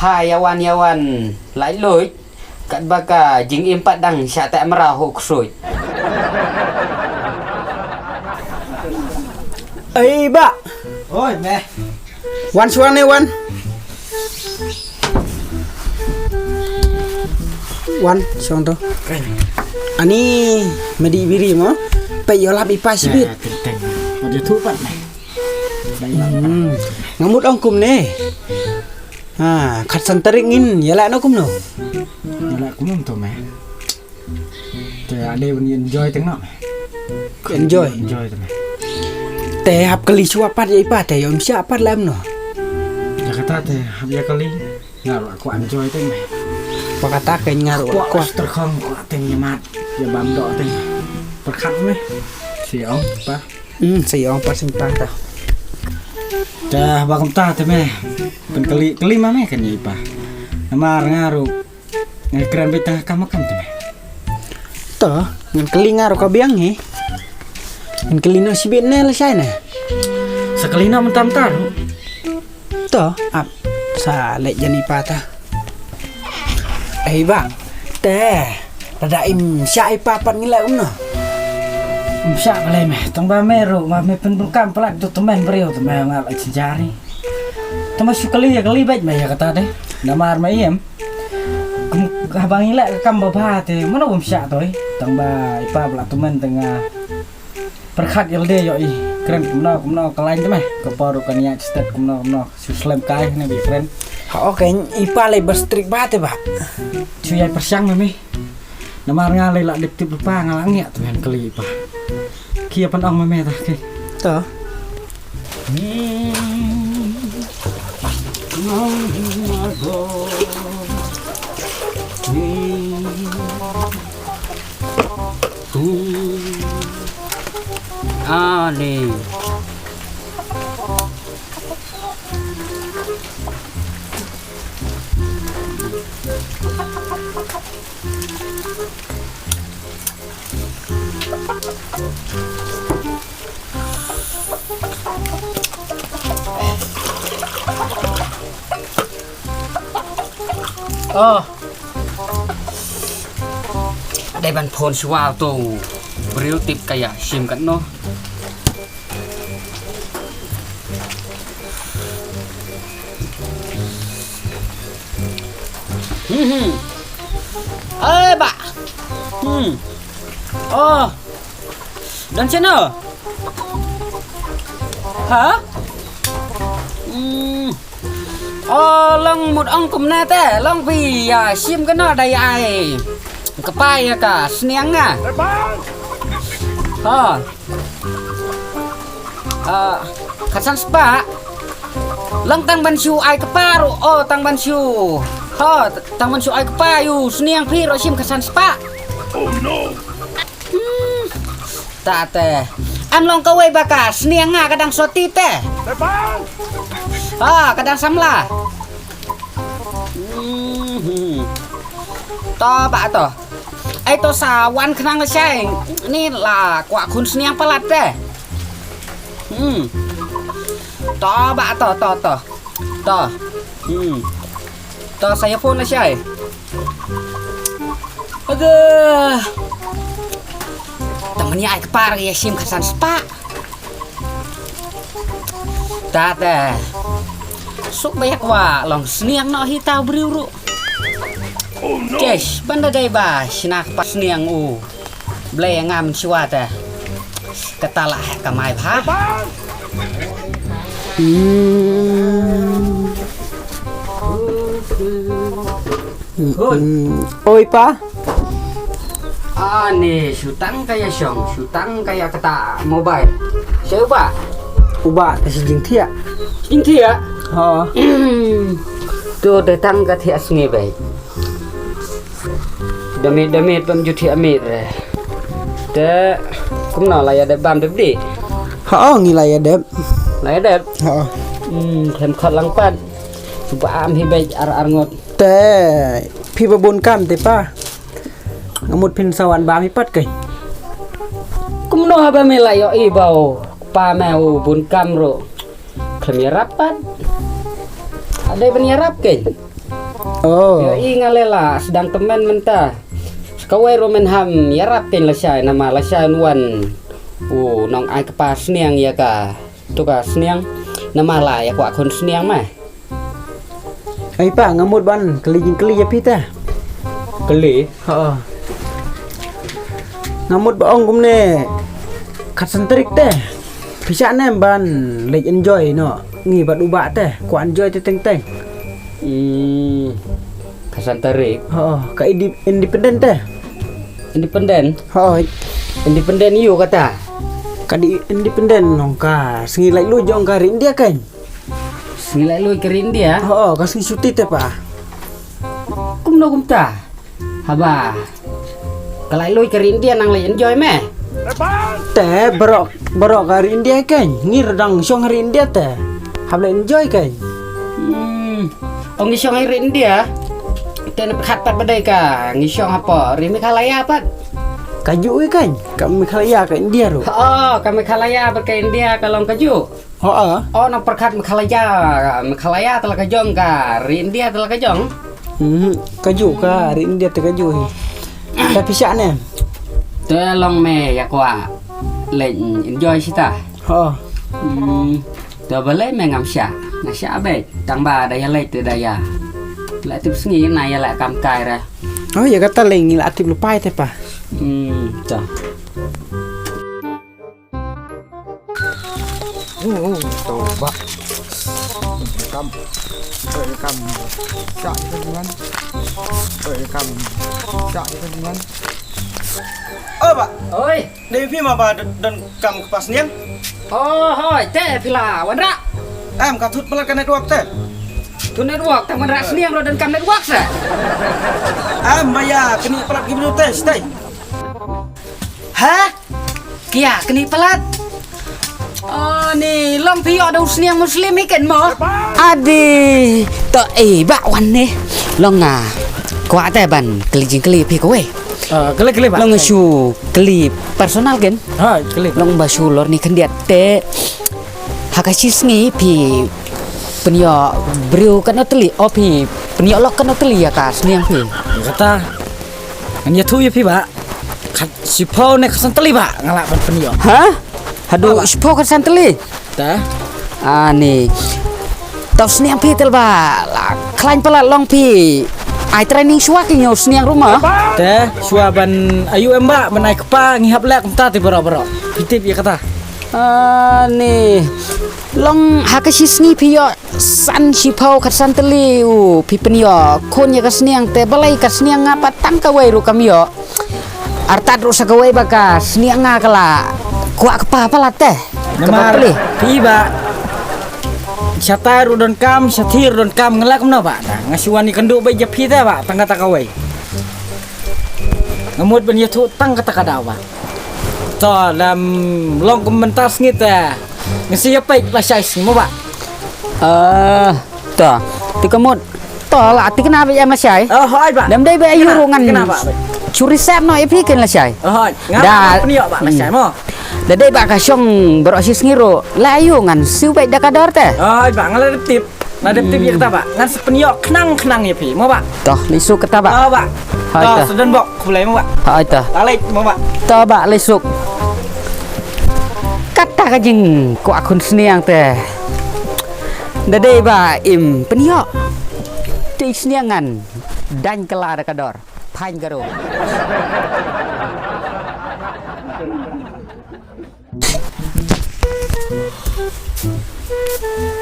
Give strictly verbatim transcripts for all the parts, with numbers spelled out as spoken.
Ha ïa wan ïa wan lai luid. Katba ka jingim pat dang sha te mra ho ksuid. Ei ba. Oi me. Wan shuwa ne wan. Wan shong to. Ani medi biri mo. Pe ïoh lap i pa shibit. Teng teng. Pada tu pat me. Dai lap. Hmm. Nga mut ong kumne. Ha, khatsan tarik ngin ïaleh noh kumno? Ïaleh kumno to me? Te ade ban enjoy teng noh me. Enjoy. Enjoy to me. Te hap kali shuwa pat ïa i pa te ym shah pat lem noh. Ïa kata te hap ïa kali. Nga ruh kwah enjoy teng me. Ba kata ka nga ruh kwah. Kwah terkhong kwah teng nyemat. Ïa bam doh teng. Pyrkhat me. Shi ong pa. Hmm, shi ong pat sing pa ta. Te ba kumta te me. Pynkylli kylli ma me kan ïa i pa. Namar nga ruh nga kren beit tang kam kam te me. To, ngan kylli nga ruh ka biang hi. Ngan kylli noh shibit ne lashai ne. Sa kylli noh mynta mynta ruh. To, ap sa leit ïa i pa ta. Ei ba. Te. Lada im shah i pa pat ngi leh kumno? Im shah balei me, tang ba me ruh ma me pynbun kam palat to tymmen briew te me nga la jingjari. Tang ba shu kali ïa kali beit me ïa kata de. Namar me im. Kum haba ngi leh ka kam ba bha te mano bym shah to i. Tang ba i pa ba la tymmen te nga pyrkhat ïa lade ïoh i kren kumno kumno ka lain te me. Ka por ruh ka nia stet kumno kumno. Shu slem kai ne bi kren. Ha, okay, i pa lei ba strict ba te ba. Shu ïai pyrshang me mi. Namar nga lei la dep tip lypa nga la ngiah tymmen kali i pa. Ki ïa pynong me me ta ki. To. Ani. Oh. Dei ban phone shuwa to. Briew tip ka ïa shim katno. Hmm, hmm. Eh, ba. Hmm. Oh. Don sino? Ha? Hmm. Oh, long mut ong kumne te, long phi ïa shim kano da ïa ai. Ka pa ïa ka sniang nga. Ha. Ah, khatsan spah. Long tang ban shu ai kpa ruh, oh, tang ban shu. Ha, tang ban shu ai kpa ïa u sniang phi ruh shim khatsan spah. Oh no. Hmm. Ta te. Em long kawei ba ka sniang nga ka dang soti te. Ha, ka dang samla. Hmm. To ba to. Ai to sa wan khnang lashai. Ni la kwah khun sniang palat te. Hmm. To ba to to to. To. Hmm. To sa ïa phone lashai. Aduh. Tang mania ai kpar ïa shim khatsan spah. Ta te. Suk ba ïa kwah long sniang noh hi ta u briew ruh. Kesh, ban da dei ba shna kpa sniang u. Blei ngam shuwa te. Kata la heh kamai bha. Hmm. Hmm. Oi pa. Ani shu tang ka ïa shong, shu tang ka ïa kata mobile. Shu ba. U ba ka shi jingthiah. Jingthiah. Ha. Tu dei tang ka thiah sngi bai. Da miet da miet bam ju thiah miet re. Te kumno la ïa dep bam dep dih. Ha, oh, ngi la ïa dep. La ïa dep. Ha. Hmm, khlem khot lang pat. Shu ba am hi bai ar ar ngot. Te phi ba bun kam te pa. Nga mut phin sa wan bam hi pat kai. Kumno haba me la ïoh i ba u pa me u bun kam ruh. Khlem ïarap pat. Ade ban ïarap kai. Oh. Ïohi nga leh la sdang tymmen mynta. Sa kawei ruh men ham ïarap kein lashai namar lashai un wan u nong ai kpa sniang ïa ka. Tu ka sniang namar la ïa kwah khun sniang ma. Ai pa, nga mut ban kylli jingkylli ïa phi te. Kylli? Ha. Nga mut ba ong kumne, khatsan tarik te. Phi shah ne em ban leit enjoy noh ngi bad u bah te, kwah enjoy te teng teng. Hmm. Khatsan tarik. Ha, ka indi-, independent te. Independent? Ha. Independent ïa u kata. Ka dei independent nong ka sngi laitluid jong ka ri India kein. Sngi laitluid ka ri India? Ha, ka sngi shuti te pa. Kumno kumta? Haba ka laitluid ka ri India nang leit enjoy me? Te baroh, baroh ka ri India kein. Ngi ruh dang shong ha ri India te. Hap leit enjoy kein. Hmm. Ong ngi shong ha ri India. Te na pyrkhat pat ba dei ka ngi shong hapoh ri Meghalaya pat. Kajuh ïa kein. Ka Meghalaya ka India ruh. Oh, ka Meghalaya bad ka India ka long kajuh. Ha. Oh, nang pyrkhat Meghalaya, Meghalaya te la ka jong ka ri India te la ka jong. Hmm, kajuh ka ri India te kajuh hi. Te phi shah ne em? Te long me ïa kwah leit enjoy shita. Ha. Hmm, te balei me ngam shah? Nga shah beit. Tang ba da ïa leit te da ïa. La tip sngi na ïa la kam kai re. Oh, ïa kata lei ngi la tip lupai te pa. Hmm, ta. Oh, oh, to ba. Kam. Oi, kam. Shah ïa ka ngan. Oi, kam. Shah ïa ka ngan. Oh, ba. Oi. Dei phi ma ba don, don kam kpa sniang? Oh, hoi, te phi la wanrah. Em, ka thut palat ka network te. Thut network, tang wanrah sniang ruh don kam network sa. Em, ba ïa knieh palat ki briew te, stay. Ha? Ki ïa knieh palat. Oh, ni long phi ïoh da u sniang Muslim hi kein mo? Adi, to eh ba wan ne. Long nga kwah te ban kylli jingkylli phi kawei. Ah, kylli, kylli ba. Long nga shu kylli personal kein. Ha, kylli ba. Long ba shu lor ni khyndiat te. Ha ka shi sngi phi pynïoh briew katno tylli, o phi pynïoh lok katno tylli ïa ka sniang phi? Kata ngan ïathuh ïa phi ba. Khat shiphew ne khatsan tylli ba nga lah ban pynïoh. Ha? Haduh shiphew khatsan tylli? Ta. Ani. Tau sniang phi tel ba la khlaiñ palat long phi. Ai training shuwa ki ñiew sniang ruh ma. Te shuwa ban ayu em ba ban ai kpa ngi hap leh kumta te baroh baroh. Phi tip ïa kata. Ani. Long ha ka shi sngi phi ïoh san shiphew khatsan tylli u phi pynïoh khun ïa ka sniang te balei ka sniang nga pat tang kawei ruh kam ïoh. Artat ruh sa kawei ba ka sniang nga ka la kwah kpa palat te. Kaba namar pli. Phi ba. Shatai ruh don kam, shathie ruh don kam, nga lah kumno ba. Nga shu wan ïakynduh beit ïa phi te ba, tang kata kawei. Nga mut ban ïathuh tang kata ka daw ba. To, lam long kum mynta sngi te. Nga sa ïa peit lashai sngi mo ba. Ah, to. Te ka mut. To la te kena ba ïa lashai. Oh, hoi ba. Dam dei ba ayu ruh ngan. Kena ba. Shu reset noh ïa phi kein lashai. Oh, hoi. Nga ba pynïoh ba lashai mo. Da dei ba ka shong baroh shi sngi ruh. La ayu ngan siew beit da ka dor te. Oh, hoi ba, nga la dep tip. Nga dep tip ïa kata ba. Ngan sa pynïoh khnang khnang ïa phi mo ba. To, leit suk kata ba. Oh, ba. Hoi to. Sa don bok khublei mo ba. Hoi to. La leit mo ba. To ba, leit suk. Kata ka jingkwah khun sniang te. Da dei ba im pynïoh. Te sniang ngan dang kylla da ka dor. Phain ka ruh.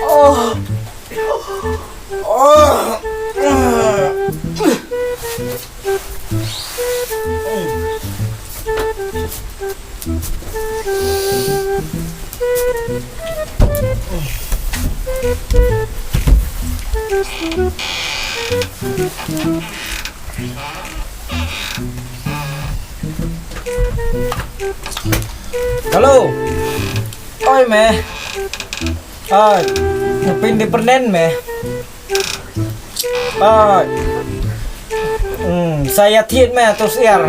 Oh. Oh. Hello. Oi me. Oi. Pynïoh pynïoh me. Oi. Hmm, sa ïa thied me to syiar.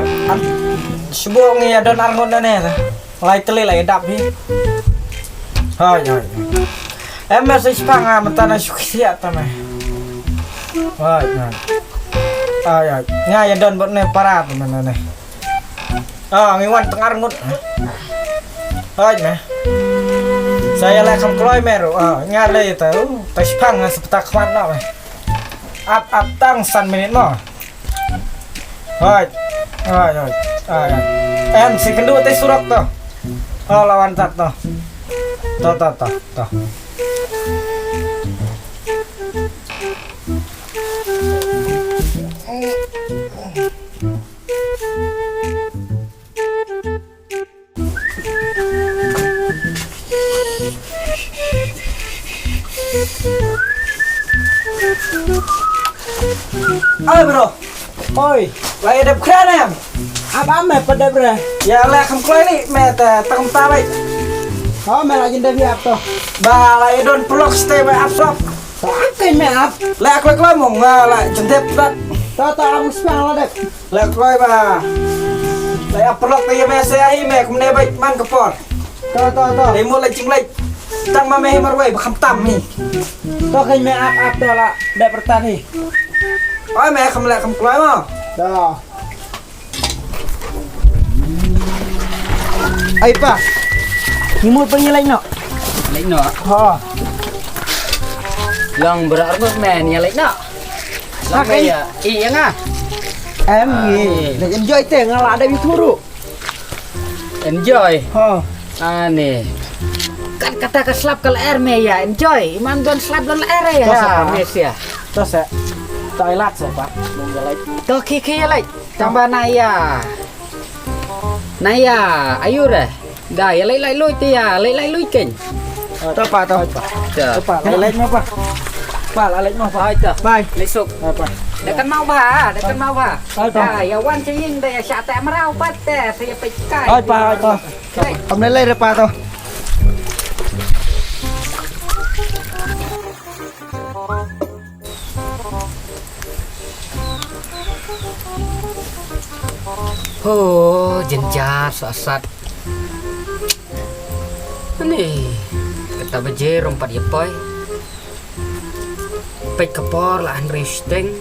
Shu buh ngi ïa don ar ngut na ne. Lai tylli lai dap hi. Hoi, hoi. Em, message pa nga mynta na shu khia ta me. Hoi, hoi. Hoi, hoi. Nga ïa don bad ne para tu mana ne. Ah, ngi wan tang arngut. Hoi, ne. Sa ïa leh kham kloi me ruh. Ah, nga leh ïa ta. Uh, ta shipang nga septa khmat na me. Ap, ap tang san minit mo. Hoi. Hoi, hoi. Hoi, hoi. Em, si kendu te surok to. Oh, lawan tat to. To, to, to, to. Oi, bro. Oi. Lai dep kran em. Ap am me padep re. Ya, lai kham kloi li me ta tang ta bai. Oh, me la jin dep ya to. Ba lai don plok ste bai ap sop. Ap kai me ap. Lai kloi kloi mong, la jin dep rat. Ta ta am spang la dep. Leh kloi ba. Leh ap paralok te ïa me sa ïa i me kumne beit man ka por. To, to, to. Dei mut leh jingleh. Tang ma me hi marwei ba kham tam hi. To khein me ap ap to la. Dei pyrtan hi. Oi me kham leh kham kloi mo. To. Ai pa. Ni mut pa ïa leh noh. Leh noh. Ha. Long berak rut men ïa leh noh. Lah, okay. Iya, iya nga. Em, ah, ni. Dah enjoy te, nga lah ada itu ru. Enjoy. Ha. Ani. Kan kata ka slap ka lyer me ya, enjoy. Iman don slap don lyer ya. To sa, ha, pa. Mes ya. To sa. To ilat sa, pa. To ki ki ya lai. Tamba na ya. Na ya, ayu re. Da, ya lai lai lui te ya, lai lai lui ken. To pa to. To. To pa, lai lai mo pa. Pa, lai lai mo pa. Ai to. Bye. Lai suk. Ai pa. Dah kan mau ba, dah kan mau ba. Ai to. Da, ya wan che ying da ya sha ta mrau pat te, sa ya pe kai. Ai pa, ai to. Lai. Am lai lai re pa to. Ho, jynjar sah sat. Ani, kata baje rum pat ïa poi. Peit ka por la hynriew shiteng.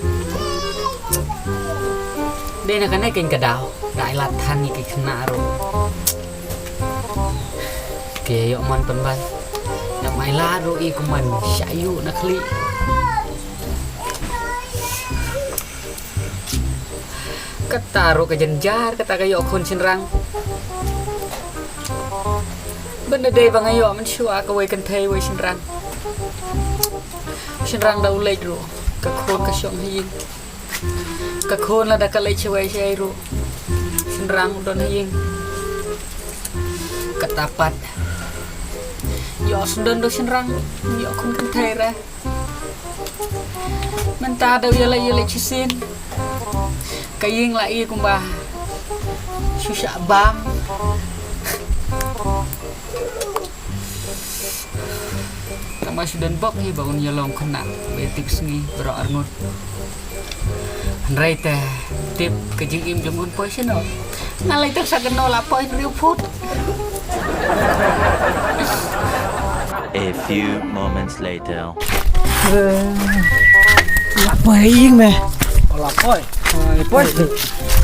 Dei na kane keiñ ka daw. Da ai la than ïa ki khynnah ruh. Ki ïoh mon pynban. Ïa mai la ruh i kumban sha ïuh na khlieh. Kata ruh ka jynjar, kata ka ïoh khun shynrang. Ban da dei ba nga ïoh mynshuwa kawei kynthei wei shynrang. Shynrang da u leit ruh, ka khun ka shong ha ïing. Ka khun lada ka leit shawei shawei ruh, shynrang u don ha ïing. Kata pat. Ïoh sngewdon da u shynrang, ïoh khun kynthei re. Mynta da u ïaleit ïaleit shisien. Ka ïing la i kumba shu shah bam. Tang ba shu don bok hi ba un ïalong khynnah ba ïa tip sngi baroh arngut. Hynrei te tip ka jingim jong un poi shano. Nga lei tang sa kynnoh la poi hynriew phut. A few moments later. La poi ïing me. La poi. Poi.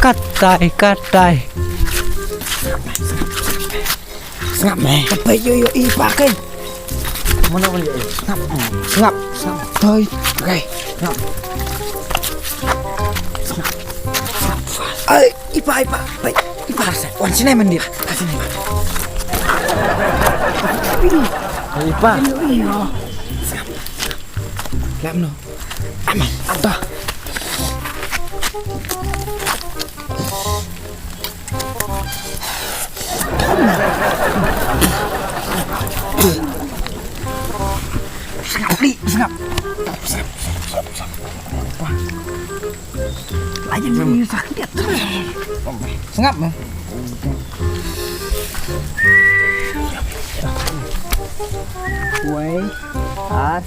Katai katai. Sngap me. Kapai yo yo i pa ken. Mana mana yo. Sngap. Sngap. Sngap. Toi. Okay. Sngap. Sngap. Sngap. Ai, i pa, i pa. Pai, i pa. Wan sini mandi. Sini. I pa. Sngap. Sngap. Lam no. Aman. Anta. Sngap, Li, sngap. Sngap, sngap, sngap, sngap. Wah. Lagi ni sakit. Sngap, eh. Wei, ar,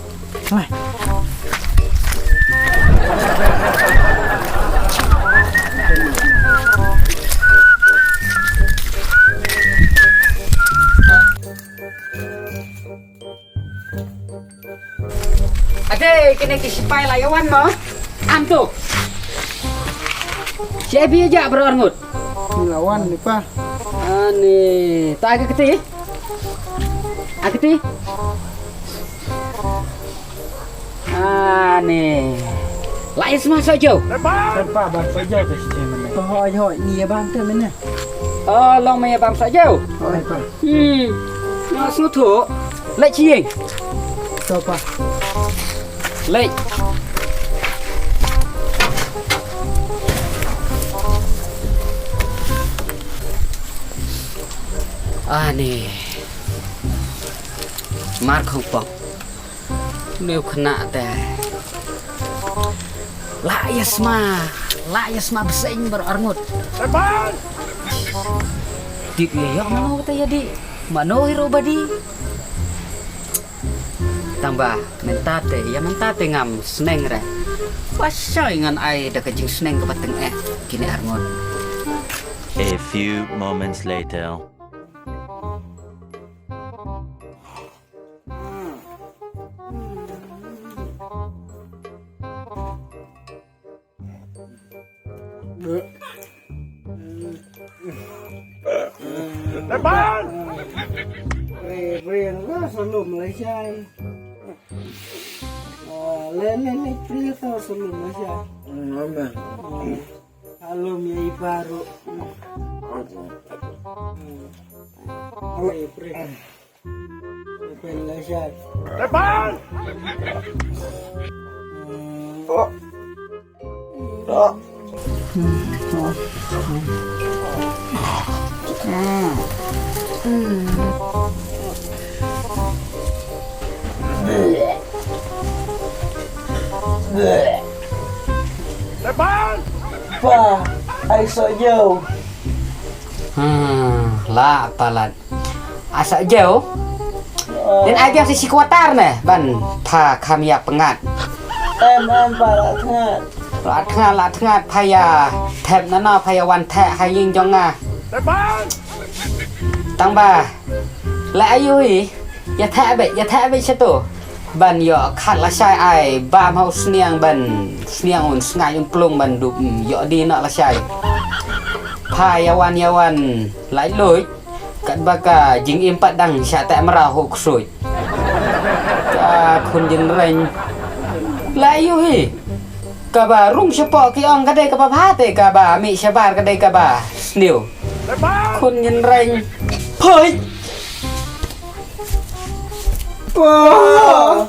Ade, kine ki sipai la ïa wan mo. Anto. Siapa aja berorngut. Lawan ni pa. Ani, tak ada keti. Akti. Ani. Lais masuk jauh. Tempat buat saja tu sih mana. Hoi hoi, ni ya bang tu mana. Oh, long maya bam sa jau. Hoi pa. Hmm. Nga sngewthuh. Leit chi ïing. To pa. Leit. Ani. Mar khong pok. Neu kena te. La yasma, la yasma beseng ber arngut. Dik ya yok mano kata ya di. Mano hiro badi. Tamba mentate ya mentate ngam sneng re. Pasai ngan ai da ka jingsneng ka bateng eh kini arngut. A few moments later. Lepas! Bre, bre, nga sa lum Malaysia. Ah, len, len, len, bre, sa sa lum Malaysia. Amen. Ah, alum ya ibaru. Bre, bre. Depan! Depan! Pa, ai so yo. Hmm, la palat. Asa jeu. Din ai biang si si kuatar ne ban pha kham ïa pyngat. Em em pa la tngat. La tngat la tngat pha ïa thep na na pha ïa wan thep ha ïing jong nga. Tang ba la ayu hi ïa thep bit ïa thep bit satu. Ban ïoh khat lashai ai bam ha u sniang ban sniang un sngai un plung ban dup ïoh di na lashai. Pha ïa wan ïa wan lai luit. Katba ka jingim pat dang sha teh mraw ho ksuid. Ka khun jingrein. La yu hi. Kaba rung shapoh ki ong ka dei kaba bha te kaba mih shabar ka dei kaba sniew. Khun jingrein. Phoi. Pah.